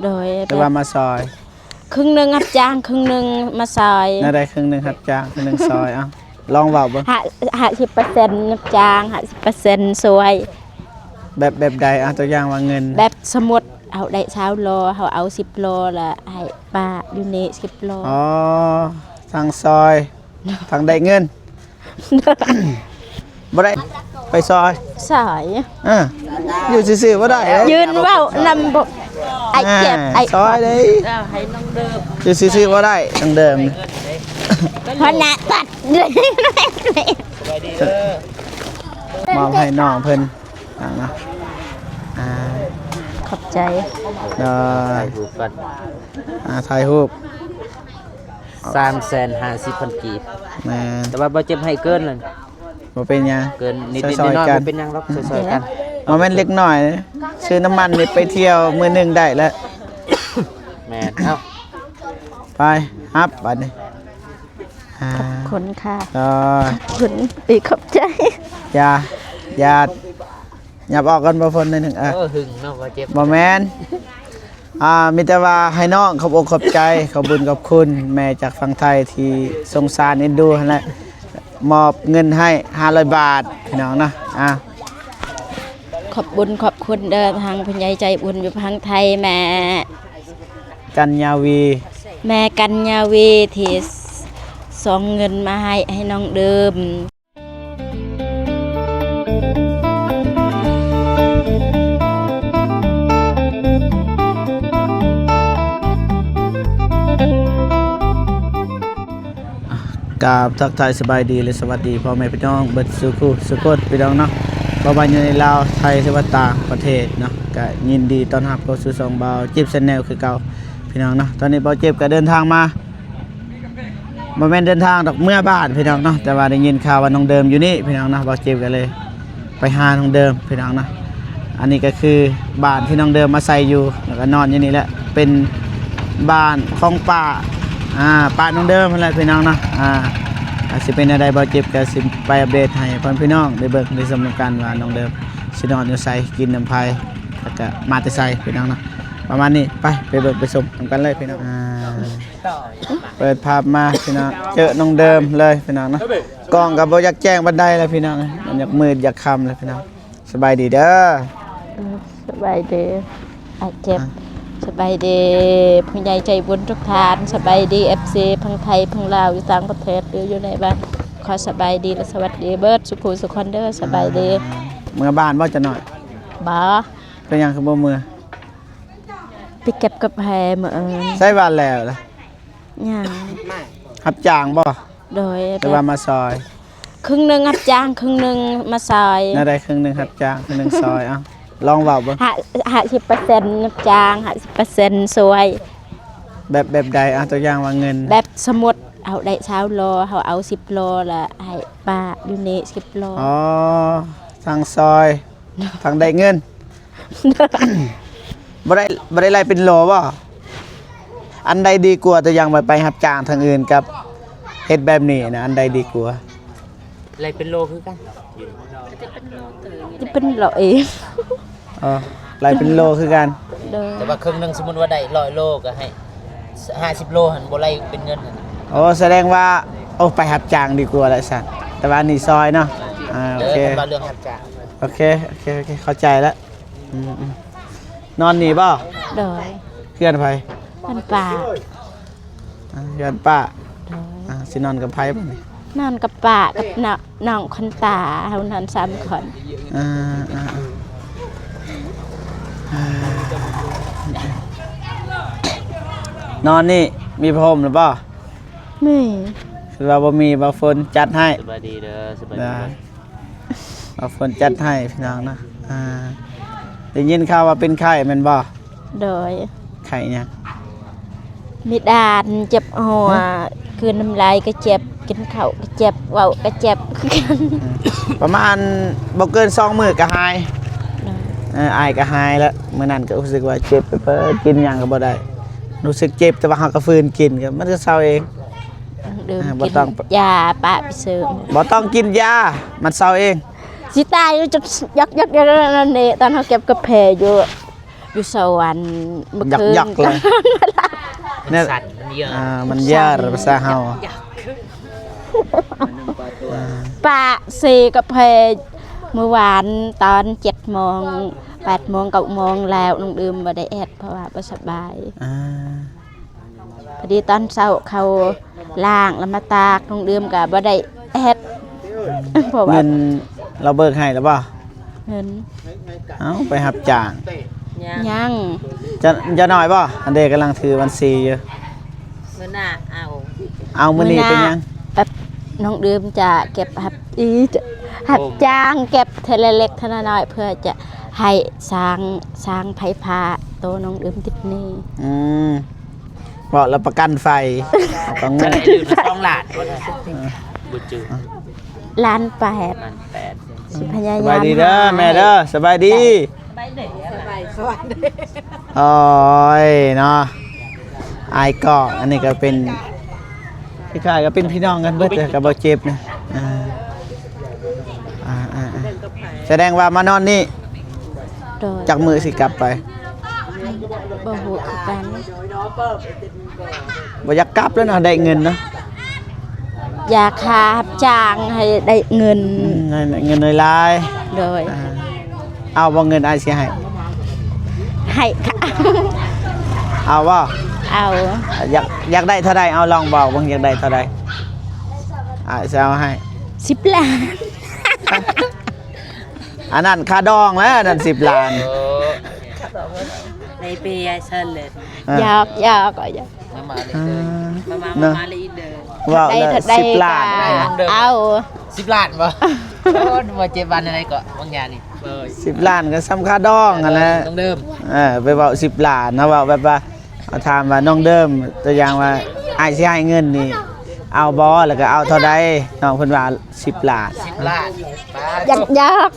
ໂດຍ ຫຼືວ່າມາຊ່ອຍ? ເຄິ່ງໜຶ່ງຮັບຈ້າງ ເຄິ່ງໜຶ່ງມາຊ່ອຍ. ແນວໃດເຄິ່ງໜຶ່ງຮັບຈ້າງ ເຄິ່ງໜຶ່ງຊ່ອຍ? ເອົ້າ ລອງເວົ້າເບິ່ງ. ຫ້າ ຫ້າສິບເປີເຊັນຮັບຈ້າງ ຫ້າສິບເປີເຊັນຊ່ວຍ. ແບບ ແບບໃດ? ເອົາຕົວຢ່າງວ່າເງິນ ແບບສົມມຸດເຮົາໄດ້ຊາວໂລ ເຮົາເອົາສິບໂລ ລະໃຫ້ປ້າຢູ່ນີ້ສິບໂລ. ອໍ ທັງຊ່ອຍ ທັງໄດ້ເງິນ. ບໍ່ໄດ້ໄປຊ່ອຍ ຊ່ອຍ ເອີ ຢູ່ຊື່ໆບໍ່ໄດ້ເດ້. ຢືນເວົ້ານຳບໍ່ ອ້າຍເຈັບ ອ້າຍຊ່ອຍເດ້. ເອີ ໃຫ້ນ້ອງເດີມ ຢູ່ຊື່ໆບໍ່ໄດ້ ນ້ອງເດີມ ຫົວໜ້າຕັດ ມອບໃຫ້ນ້ອງເພິ່ນ ອ່າ ຂອບໃຈ. ເອີ ຖ່າຍຮູບກ່ອນ ອ່າ ຖ່າຍຮູບ. ສາມແສນຫ້າສິບພັນກີບ. ແມ່ນ ແຕ່ວ່າບໍ່ເຈັບໃຫ້ເກີນນັ້ນ ບໍ່ເປັນຫຍັງ ເກີນນິດໆ ນ້ອຍໆ ບໍ່ເປັນຫຍັງດອກ ຊ່ອຍໆກັນ. ບໍ່ແມ່ນເລັກນ້ອຍ ຊື້ນ້ຳມັນນີ້ໄປທ່ຽວມື້ໜຶ່ງໄດ້ແລ້ວ. ແມ່ນ ເອົ້າ ໄປຮັບບາດນີ້. ອ່າ ຂອບຄຸນຄ່ະ. ເອີ ຂອບຄຸນ ເອີ ຂອບໃຈ. ຢ່າ ຢ່າ ຫຍັບອອກກ່ອນ ບໍ່ພົນໜ້ອຍໜຶ່ງ. ເອີ ເອີ ຫຶງເນາະ ບໍ່ເຈັບ ບໍ່ແມ່ນ ອ່າ ມີແຕ່ວ່າໃຫ້ນ້ອງຂອບອົກຂອບໃຈ ຂອບບຸນຂອບຄຸນແມ່ຈາກຝັ່ງໄທທີ່ສົງສານເອັນດູຫັ້ນແຫຼະ ມອບເງິນໃຫ້ຫ້າຮ້ອຍບາດ ພີ່ນ້ອງເນາະ. ອ່າ ຂອບບຸນຂອບຄຸນເດີ ທາງຜູ້ໃຫຍ່ໃຈບຸນຢູ່ຝັ່ງໄທ ແມ່ກັນຍາວີ ແມ່ກັນຍາວີ ທີ່ສົ່ງເງິນມາໃຫ້ ໃຫ້ນ້ອງເດີມ. ກາບທັກທາຍສະບາຍດີ ແລະ ສະຫວັດດີພໍ່ແມ່ພີ່ນ້ອງເບິດສູ່ຄູ່ສູ່ຄົນ ພີ່ນ້ອງເນາະ ບໍ່ວ່າຢູ່ໃນລາວ ໄທ ຫຼືວ່າຕ່າງປະເທດເນາະ ກະຍິນດີຕ້ອນຮັບເຂົ້າສູ່ຊ່ອງບ່າວເຈັບແຊນແນວຄືເກົ່າ ພີ່ນ້ອງເນາະ. ຕອນນີ້ບ່າວເຈັບກະເດີນທາງມາ ບໍ່ແມ່ນເດີນທາງດອກ ເມືອບ້ານ ພີ່ນ້ອງເນາະ ແຕ່ວ່າໄດ້ຍິນຂ່າວວ່ານ້ອງເດີມຢູ່ນີ້ ພີ່ນ້ອງເນາະ ບ່າວເຈັບກະເລີຍໄປຫານ້ອງເດີມ ພີ່ນ້ອງເນາະ. ອັນນີ້ກະຄືບ້ານທີ່ນ້ອງເດີມອາໄສຢູ່ ແລ້ວກະນອນຢູ່ນີ້ແຫຼະ ເປັນບ້ານຂອງປ້າ ອ່າ ປ້ານ້ອງເດີມຫັ້ນແຫຼະ ພີ່ນ້ອງເນາະ. ອ່າ ອາດຊິເປັນແນວໃດ ບ່າວເຈັບກະຊິໄປອັບເດດໃຫ້ພໍ່ແມ່ພີ່ນ້ອງໄດ້ເບິ່ງໄດ້ຊົມນຳກັນວ່ານ້ອງເດີມຊິນອນຢູ່ໃສ ກິນນຳໃຜ ແລ້ວກະມາແຕ່ໃສ ພີ່ນ້ອງເນາະ ປະມານນີ້. ໄປ ໄປເບິ່ງໄປຊົມນຳກັນເລີຍ ພີ່ນ້ອງ. ອ່າ ເປີດພາບມາພີ່ນ້ອງ ເຈີນ້ອງເດີມເລີຍພີ່ນ້ອງເນາະ. ກ້ອງກໍບໍ່ຢາກແຈ້ງປານໃດແລ້ວພີ່ນ້ອງ ມັນຢາກມືດຢາກຄ່ຳແລ້ວພີ່ນ້ອງ. ສະບາຍດີເດີ. ເອີ ສະບາຍດີອ້າຍເຈັບ. ອ່າ ສະບາຍດີຜູ້ໃຫຍ່ໃຈບຸນທຸກທ່ານ. ສະບາຍດີເອັຟຊີ ທັງໄທ ທັງລາວ ຢູ່ຕ່າງປະເທດ ຫຼື ຢູ່ໃນບ້ານ. ຂໍສະບາຍດີ ແລະ ສະຫວັດດີເບິດສູ່ຜູ້ສູ່ຄົນເດີ. ສະບາຍດີ. ອ່າ ເມືອບ້ານບໍ່ຈັກໜ້ອຍ? ບໍ່. ເປັນຫຍັງຄືບໍ່ເມືອ? ໄປເກັບກາແຟມື້ອື່ນ. ໃຊ້ບ້ານແລ້ວລະ? ຍັງ. ຮັບຈ້າງບໍ່? ໂດຍ. ຫຼືວ່າມາຊ່ອຍ? ເຄິ່ງໜຶ່ງຮັບຈ້າງ ເຄິ່ງໜຶ່ງມາຊ່ອຍ. ແນວໃດເຄິ່ງໜຶ່ງຮັບຈ້າງ ເຄິ່ງໜຶ່ງຊ່ອຍ? ເອົ້າ ລອງເວົ້າເບິ່ງ. ຫ້າ ຫ້າສິບເປີເຊັນຮັບຈ້າງ ຫ້າສິບເປີເຊັນຊ່ວຍ. ແບບ ແບບໃດ? ເອົາຕົວຢ່າງວ່າເງິນ. ແບບສົມມຸດເຮົາໄດ້ຊາວໂລ ເຮົາເອົາສິບໂລ ລະໃຫ້ປ້າຢູ່ນີ້ສິບໂລ. ອໍ ທັງຊ່ອຍ ທັງໄດ້ເງິນ. ບໍ່ໄດ້ ບໍ່ໄດ້ໄລ່ເປັນໂລບໍ່? ອັນໃດດີກວ່າ? ຕົວຢ່າງວ່າໄປຮັບຈ້າງທາງອື່ນກັບເຮັດແບບນີ້ນະ ອັນໃດດີກວ່າ? ໄລ່ເປັນໂລຄືກັນ. ຈະເປັນໂລເອງ. ອໍ ໄລ່ເປັນໂລຄືກັນ. ໂດຍ. ແຕ່ວ່າເຄິ່ງໜຶ່ງ ສົມມຸດວ່າໄດ້ຮ້ອຍໂລ ກໍໃຫ້ຫ້າສິບໂລຫັ້ນ ບໍ່ໄລ່ເປັນເງິນຫັ້ນ. ໂອ້ ສະແດງວ່າ ໂອ້ ໄປຮັບຈ້າງດີກວ່າແຫຼະຊັ້ນ. ແຕ່ວ່າອັນນີ້ຊ່ອຍເນາະ. ອ່າ ໂອເຄ ເອີ ຄັນວ່າເລື່ອງຮັບຈ້າງ. ໂອເຄ ໂອເຄ ໂອເຄ ເຂົ້າໃຈແລ້ວ. ອືມ ອືມ ນອນນີ້ບໍ່? ໂດຍ. ເຮືອນໃຜ? ເຮືອນປ້າ. ອ່າ ເຮືອນປ້າ. ໂດຍ. ອ່າ ຊິນອນກັບໃຜບາດນີ້? ນອນກັບປ້າກັບນ້ອງ ນ້ອງຄົນຕາ ເຮົານອນສາມຄົນ. ອ່າ ອ່າ ອ່າ ນອນນີ້ມີຜ້າຫົ່ມຫຼືບໍ່? ມີ. ຄືວ່າບໍ່ມີ ບ່າວຝົນຈັດໃຫ້. ສະບາຍດີເດີ ສະບາຍດີເດີ. ບ່າວຝົນຈັດໃຫ້ພີ່ນ້ອງເນາະ. ອ່າ ໄດ້ຍິນຂ່າວວ່າເປັນໄຂ້ແມ່ນບໍ່? ໂດຍ. ໄຂ້ຫຍັງ? ມີດານ ເຈັບຫົວ. ຮະ? ກືນນ້ຳລາຍກໍເຈັບ ກິນເຂົ້າກໍເຈັບ ເວົ້າກໍເຈັບຄືກັນ. ອືມ ປະມານບໍ່ເກີນສອງມື້ກໍຫາຍ. ໂດຍ. ເອີ ອາຍກໍຫາຍແລ້ວ. ມື້ນັ້ນກໍຮູ້ສຶກວ່າເຈັບ ເປີດ ກິນຫຍັງກໍບໍ່ໄດ້ ຮູ້ສຶກເຈັບ ແຕ່ວ່າເຮົາກໍຝືນກິນ ກໍມັນກໍເຊົາເອງ. ເດີມ ອ່າ ບໍ່ຕ້ອງ ກິນຢາປະໄປເສີມ. ບໍ່ຕ້ອງກິນຢາ ມັນເຊົາເອງ. ຊິຕາຍຢູ່ ຈົນຢອກໆໆ ນັ້ນເດ້ ຕອນເຮົາເກັບກາແຟຢູ່ ຢູ່ສະຫວັນ ເມື່ອຄືນ ຢອກໆເລີຍ ແນວ ມັນສັ່ນ ມັນເຢີດ ອ່າ ມັນເຢີດ ພາສາເຮົາ ອ່າ ປະເຊກາເຟ ມື້ວານຕອນເຈັດໂມງ ແປດໂມງ ເກົ້າໂມງແລ້ວ ນ້ອງດື່ມບໍ່ໄດ້ແອັດ ເພາະວ່າບໍ່ສະບາຍ ອ່າ ພໍດີຕອນເຊົ້າເຂົາລ້າງແລ້ວມາຕາກ ນ້ອງດື່ມກໍບໍ່ໄດ້ແອັດ ເພາະວ່າ ເງິນລາວເບີກໃຫ້ແລ້ວບໍ່? ເງິນ ເອົ້າ ໄປຮັບຈ້າງ ຍັງ ຍັງ ຈະ ຈະໜ້ອຍບໍ່? ອັນເດກຳລັງຖືບັນຊີຢູ່ ມື້ໜ້າເອົາ ເອົາມື້ນີ້ເປັນຫຍັງ? ແບບນ້ອງດື່ມຈະເກັບຮັບ ອີ ຈະຮັບຈ້າງເກັບເທື່ອລະເລັກເທື່ອລະນ້ອຍ ເພື່ອຈະໃຫ້ສ້າງ ສ້າງໄຟຟ້າໂຕນ້ອງດື່ມຕິດໜີ້ ອືມ ເວົ້າແລ້ວປະກັນໄຟ ເອົາກັບເງິນ ສອງລ້ານ ບໍ່ຈື່ ລ້ານແປດ ລ້ານແປດ ຊິພະຍາຍາມ ສະບາຍດີເດີແມ່ເດີ ສະບາຍດີ ໂອ້ຍເນາະ ອ້າຍກອກ ອັນນີ້ກໍເປັນ ຄ້າຍໆກໍເປັນພີ່ນ້ອງກັນເບິດ ແຕ່ກໍບໍ່ເຈັບນະ ອ່າ ອ່າໆໆ ສະແດງວ່າມານອນນີ້ ໂດຍ ຈັກມື້ຊິກັບໄປ? ບໍ່ຮູ້ຄືກັນ ບໍ່ຢາກກັບແລ້ວເນາະ ໄດ້ເງິນເນາະ ຢາກຫາຮັບຈ້າງໃຫ້ໄດ້ເງິນ ອືມ ໃຫ້ໄດ້ເງິນຫຼາຍໆ ໂດຍ ອ່າ ເອົາບໍ່ເງິນອ້າຍຊິໃຫ້? ໃຫ້ ເອົາບໍ່? ເອົາ ຢາກ ຢາກໄດ້ເທົ່າໃດ? ເອົາລອງບອກເບິ່ງ ຢາກໄດ້ເທົ່າໃດ? ອ້າຍຊິເອົາໃຫ້ ສິບລ້ານ ອັນນັ້ນຄ່າດອງແລ້ວ ອັນນັ້ນສິບລ້ານ ເອີ ໃນເປຍເຊີນເລີຍ ອ່າ ຢອກ ຢອກ ຢອກ ມາ ມາເລີຍ ອ່າ ມາ ມາ ມາເລີຍເດີ ເວົ້າແລ້ວ ເທົ່າໃດ ສິບລ້ານ ກໍເອົາ ສິບລ້ານບໍ່? ໂອ້ ບໍ່ເຈັບບາດໃດກໍບາງຢ່າງນີ້ ເອີ ສິບລ້ານກໍສ່ຳຄ່າດອງຫັ້ນແຫຼະ ນ້ອງເດີມ ເອີ ໄປເວົ້າສິບລ້ານ ເຮົາເວົ້າແບບວ່າ ເຮົາຖາມວ່າ ນ້ອງເດີມ ຕົວຢ່າງວ່າ ອ້າຍຊິໃຫ້ເງິນນີ້ ເອົາບໍ່? ແລ້ວກໍເອົາເທົ່າໃດ? ນ້ອງເພິ່ນວ່າ ສິບລ້ານ ສິບລ້ານ ຢອກ ຢອກ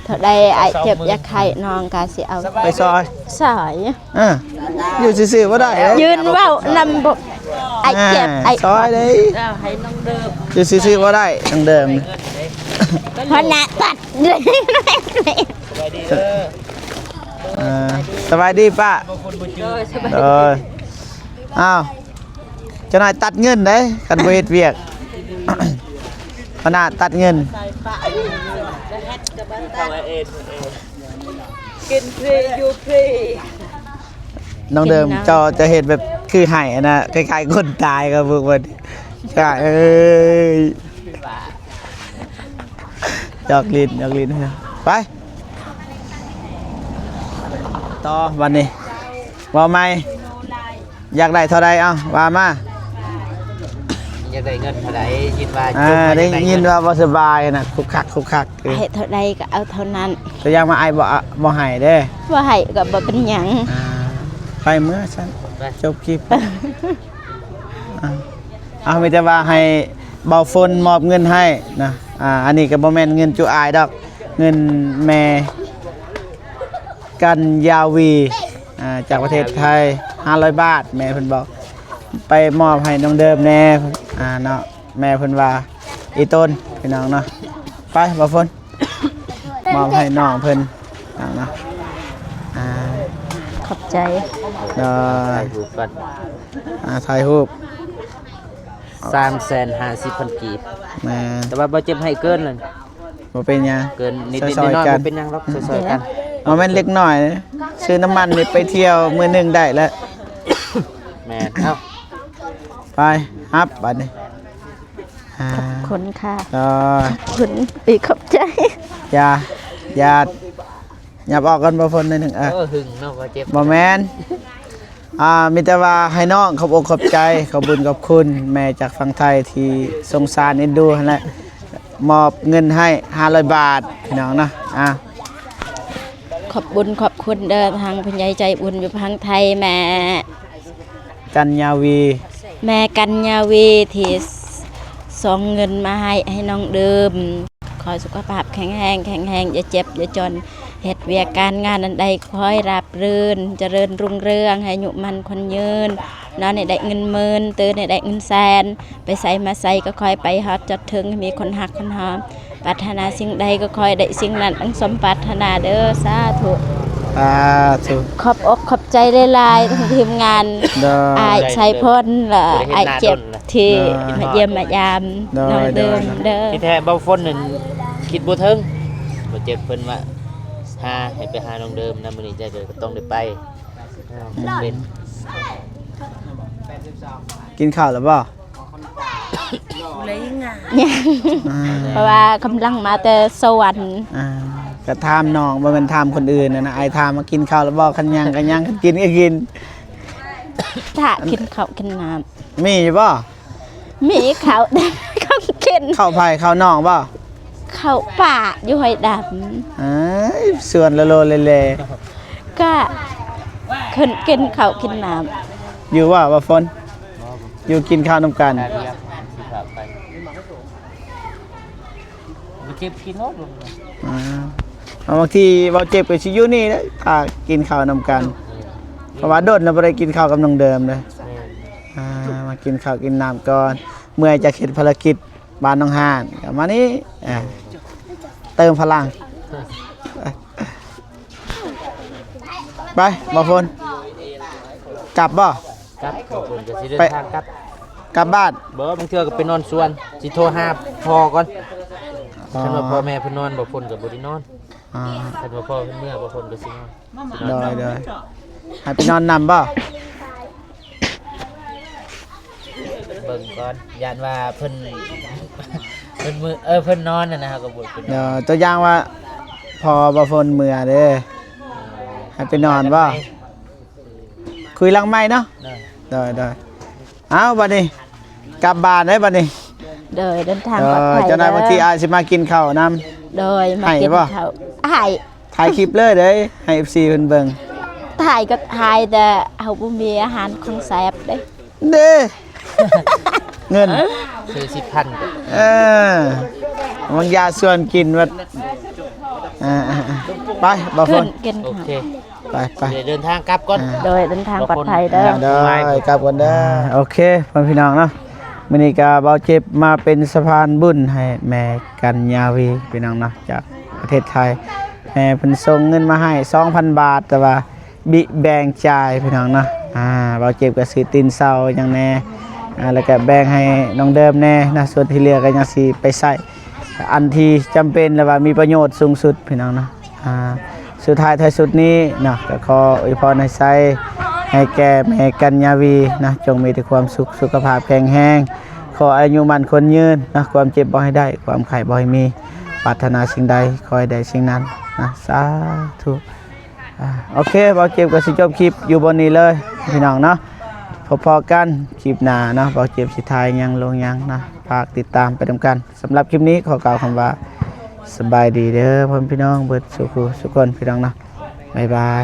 ເທົ່າໃດອ້າຍເຈັບຢາກໄຂ້ ນ້ອງກໍຊິເອົາໄປຊ່ອຍ ຊ່ອຍ ເອີ ຢູ່ຊື່ໆບໍ່ໄດ້ເດ້ ຢືນເວົ້ານຳບໍ່ ອ້າຍເຈັບ ອ່າ ອ້າຍຊ່ອຍເດ້ ເອີ ໃຫ້ນ້ອງເດີມ ຢູ່ຊື່ໆບໍ່ໄດ້ ນ້ອງເດີມ ຫົວໜ້າຕັດ ສະບາຍດີເດີ ອ່າ ສະບາຍດີປ້າ ໂດຍ ສະບາຍດີ ໂດຍ ອ້າວ ເຈົ້ານາຍຕັດເງິນເດ້ ຄັນບໍ່ເຮັດວຽກ ພະນະຕັດເງິນ ກິນຟຣີຢູ່ຟຣີ ນ້ອງເດີມ ເຈົ້າຈະເຮັດແບບຄືໄຫ້ຫັ້ນນະ ຄ້າຍໆຄົນຕາຍກໍເບິ່ງເພິ່ນ ເອີຍ ຢອກຫຼິ້ນ ຢອກຫຼິ້ນ ໄປ ຕໍ່ບັດນີ້ ເວົ້າໃໝ່ ຢາກໄດ້ເທົ່າໃດ? ເອົ້າ ວ່າມາ ຢາກໄດ້ເງິນເທົ່າໃດ? ຍິນວ່າ ອ່າ ໄດ້ຍິນວ່າບໍ່ສະບາຍນະ ຄຸກຄັກ ຄຸກຄັກ ເອີ ໃຫ້ເທົ່າໃດກໍເອົາເທົ່ານັ້ນ ຕົວຢ່າງວ່າອ້າຍບໍ່ ບໍ່ໃຫ້ເດ້ ບໍ່ໃຫ້ກໍບໍ່ເປັນຫຍັງ ອ່າ ໄປເມືອຊັ້ນ ໄປ ຈົບຄລິບ ອ່າ ເອົາ ມີແຕ່ວ່າໃຫ້ເບົາຝົນມອບເງິນໃຫ້ນະ ອ່າ ອັນນີ້ກໍບໍ່ແມ່ນເງິນຈຸອ້າຍດອກ ເງິນແມ່ ກັນຍາວີ ອ່າ ຈາກປະເທດໄທ ຫ້າຮ້ອຍບາດ ແມ່ເພິ່ນບອກ ໄປມອບໃຫ້ນ້ອງເດີມແດ່ ອ່າ ເນາະ ແມ່ເພິ່ນວ່າ ອີ່ຕົນ ພີ່ນ້ອງເນາະ ໄປ ບ່າວຝົນ ມອບໃຫ້ນ້ອງເພິ່ນ ເນາະ ອ່າ ຂອບໃຈ ໂດຍ ຖ່າຍຮູບກ່ອນ ອ່າ ຖ່າຍຮູບ ສາມແສນຫ້າສິບພັນກີບ ແມ່ນ ແຕ່ວ່າບໍ່ເຈັບໃຫ້ເກີນນັ້ນ ບໍ່ເປັນຫຍັງ ເກີນນິດໆ ຊ່ອຍໆ ໜ້ອຍໆ ກັນ ບໍ່ເປັນຫຍັງດອກ ຊ່ອຍໆກັນ ບໍ່ແມ່ນເລັກນ້ອຍ ຊື້ນ້ຳມັນນີ້ໄປທ່ຽວມື້ໜຶ່ງໄດ້ແລ້ວ ແມ່ນ ເອົ້າ ໄປ ຮັບບາດນີ້ ອ່າ ຂອບຄຸນຄ່ະ ໂດຍ ຂອບຄຸນ ອີກຂອບໃຈ ຢ່າ ຢ່າ ຫຍັບອອກກ່ອນ ບ່າວຝົນໜ້ອຍໜຶ່ງ ເອີ ເອີ ຫຶງເນາະ ບໍ່ເຈັບ ບໍ່ແມ່ນ ອ່າ ມີແຕ່ວ່າໃຫ້ນ້ອງຂອບອົກຂອບໃຈ ຂອບບຸນຂອບຄຸນແມ່ຈາກຝັ່ງໄທທີ່ສົງສານເອັນດູຫັ້ນແຫຼະ ມອບເງິນໃຫ້ຫ້າຮ້ອຍບາດ ພີ່ນ້ອງເນາະ ອ່າ ຂອບບຸນຂອບຄຸນເດີ ທາງຜູ້ໃຫຍ່ໃຈບຸນຢູ່ຝັ່ງໄທ ແມ່ ກັນຍາວີ ແມ່ກັນຍາວີ ທີ່ ສ- ສົ່ງເງິນມາໃຫ້ ໃຫ້ນ້ອງເດີມ ຂໍສຸຂະພາບແຂງແຮງ ແຂງແຮງ ຢ່າເຈັບ ຢ່າຈົນ ເຮັດວຽກການງານອັນໃດ ຂໍໃຫ້ລາບລື່ນ ຈະເລີນຮຸ່ງເຮືອງ ໃຫ້ອາຍຸໝັ້ນຂວັນຍືນ ນອນໃຫ້ໄດ້ເງິນໝື່ນ ຕື່ນໃຫ້ໄດ້ເງິນແສນ ໄປໃສມາໃສກໍຂໍໃຫ້ໄປຮອດຈອດເຖິງ ໃຫ້ມີຄົນຮັກຄົນຫອມ ປາດຖະໜາສິ່ງໃດກໍຂໍໃຫ້ໄດ້ສິ່ງນັ້ນ ດັ່ງສົມປາດຖະໜາເດີ ສາທຸ. ສາທຸ ຂອບອົກຂອບໃຈຫຼາຍໆ ທັງທີມງານ ໂດຍ ອ້າຍໄຊພອນ ແລະ ອ້າຍເຈັບ ທີ່ມາຢ້ຽມມາຢາມ ໂດຍ ນ້ອງເດີມເດີ. ທີ່ແທ້ເບົາຝົນນັ້ນຄິດບໍ່ເຖິງ ບໍ່ເຈັບເພິ່ນວ່າ ຫາ ໃຫ້ໄປຫານ້ອງເດີມນຳ ມື້ນີ້ເຈົ້າກໍຕ້ອງໄດ້ໄປ. ເປັນ ກິນເຂົ້າແລ້ວບໍ່? ຍັງ ອ່າ ເພາະວ່າກຳລັງມາແຕ່ສະຫວັນ. ອ່າ ກໍຖາມນ້ອງ ບໍ່ແມ່ນຖາມຄົນອື່ນຫັ້ນນະ. ອ້າຍຖາມວ່າກິນເຂົ້າແລ້ວບໍ່? ຄັນຍັງກໍຍັງ ຄັນກິນກໍກິນ. ຖ້າກິນເຂົ້າກິນນ້ຳ ມີຢູ່ບໍ່? ມີເຂົ້າ ຂອງກິນ. ເຂົ້າໃຜ? ເຂົ້ານ້ອງບໍ່? ເຂົ້າປ່າຢູ່ຫ້ວຍດຳ. ເອີຍ ຊວນລະໂລເລໆ ກະຂຶ້ນກິນເຂົ້າກິນນ້ຳ. ຢູ່ບໍ່ ບ່າວຝົນ? ຢູ່ກິນເຂົ້ານຳກັນ. ບໍ່ເຈັບກິນເນາະ. ອ່າ ເອົາ ບາງທີເບົາເຈັບກໍຊິຢູ່ນີ້ແຫຼະ ຖ້າກິນເຂົ້ານຳກັນ. ເອີ ເພາະວ່າດົນແລ້ວບໍ່ໄດ້ກິນເຂົ້າກັບນ້ອງເດີມເດ້. ແມ່ນ ອ່າ ມາກິນເຂົ້າກິນນ້ຳກ່ອນ ເມື່ອຍຈາກເຮັດພາລະກິດ ບ້ານໜອງຫານ ກໍມານີ້ ເອີ ເຕີມພະລັງ. ໄປ ບ່າວຝົນ ກັບບໍ່? ກັບ ບ່າວຝົນກໍຊິເດີນທາງກັບ ກັບບ້ານ. ບໍ່ ບາງເທື່ອກໍໄປນອນສວນ ຊິໂທຫາພໍ່ກ່ອນ. ອໍ ຄັນວ່າພໍ່ແມ່ເພິ່ນນອນ ບ່າວຝົນກໍບໍ່ໄດ້ນອນ. ອ່າ ຄັນວ່າພໍ່ເພິ່ນເມືອ ບ່າວຝົນກໍຊິນອນ. ໂດຍ ໂດຍ ໃຫ້ໄປນອນນຳບໍ່? ເບິ່ງກ່ອນ ຢ້ານວ່າເພິ່ນ ເພິ່ນເມືອ ເອີ ເພິ່ນນອນຫັ້ນນະ ເຮົາກໍບໍ່ໄປນອນ. ໂດຍ ຕົວຢ່າງວ່າ ພໍບ່າວຝົນເມືອເດ້ ໃຫ້ໄປນອນບໍ່? ຄຸຍຫຼັງໄມເນາະ. ໂດຍ ໂດຍ ໂດຍ. ເອົ້າ ບັດນີ້ກັບບ້ານເດ້ບັດນີ້. ໂດຍ ເດີນທາງປອດໄພ. ເອີ ເຈົ້ານາຍ ບາງທີອ້າຍຊິມາກິນເຂົ້ານຳ. ໂດຍ ມາກິນເຂົ້າ ອ້າຍ ຖ່າຍຄລິບເລີຍເດ້ ໃຫ້ເອັຟຊີເພິ່ນເບິ່ງ. ຖ່າຍກໍຖ່າຍ ແຕ່ເຮົາບໍ່ມີອາຫານຂອງແຊບເດ້. ເດ້ ເງິນ ຊື້ສິບພັນ. ເອີ ວາງຢາຊວນກິນວ່າ. ອ່າ ອ່າ ອ່າ ໄປ ບ່າວຝົນ ຂຶ້ນ ຂຶ້ນ. ໂອເຄ ໄປ ໄປ ເດີນທາງກັບກ່ອນ. ອ່າ ໂດຍ ເດີນທາງປອດໄພເດີ. ອ່າ ໂດຍ ກັບກ່ອນເດີ. ອ່າ ໂອເຄ ພໍ່ແມ່ພີ່ນ້ອງເນາະ ມື້ນີ້ກໍບ່າວເຈັບມາເປັນສະພານບຸນໃຫ້ແມ່ກັນຍາວີ ພີ່ນ້ອງເນາະ ຈາກປະເທດໄທ. ແມ່ເພິ່ນສົ່ງເງິນມາໃຫ້ສອງພັນບາດ ແຕ່ວ່າບິແບ່ງຈ່າຍ ພີ່ນ້ອງເນາະ. ອ່າ ບ່າວເຈັບກໍຊື້ຕີນເສົາຫຍັງແດ່ ອ່າ ແລ້ວກໍແບ່ງໃຫ້ນ້ອງເດີມແດ່ນະ ສ່ວນທີ່ເຫຼືອກໍຍັງຊິໄປໃຊ້ ອັນທີ່ຈຳເປັນ ແລະວ່າມີປະໂຫຍດສູງສຸດ ພີ່ນ້ອງເນາະ. ອ່າ ສຸດທ້າຍທ້າຍສຸດນີ້ເນາະ ກໍຂໍອວຍພອນໃຫ້ໄຊ ໃຫ້ແກ່ແມ່ກັນຍາວີເນາະ ຈົ່ງມີແຕ່ຄວາມສຸກ ສຸຂະພາບແຂງແຮງ ຂໍອາຍຸໝັ້ນຂວັນຍືນເນາະ ຄວາມເຈັບບໍ່ໃຫ້ໄດ້ ຄວາມໄຂ້ບໍ່ໃຫ້ມີ ປາດຖະໜາສິ່ງໃດຂໍໃຫ້ໄດ້ສິ່ງນັ້ນເນາະ ສາທຸ. ອ່າ ໂອເຄ ບ່າວເຈັບກໍຊິຈົບຄລິບຢູ່ບ່ອນນີ້ເລີຍ ພີ່ນ້ອງເນາະ. ພໍ້ໆກັນຄລິບໜ້າເນາະ ບ່າວເຈັບຊິຖ່າຍຫຍັງລົງຫຍັງເນາະ ຝາກຕິດຕາມໄປນຳກັນ. ສຳລັບຄລິບນີ້ຂໍກ່າວຄຳວ່າ ສະບາຍດີເດີ ພໍ່ແມ່ພີ່ນ້ອງເບິດສູ່ຜູ້ສູ່ຄົນ ພີ່ນ້ອງເນາະ. ບາຍບາຍ.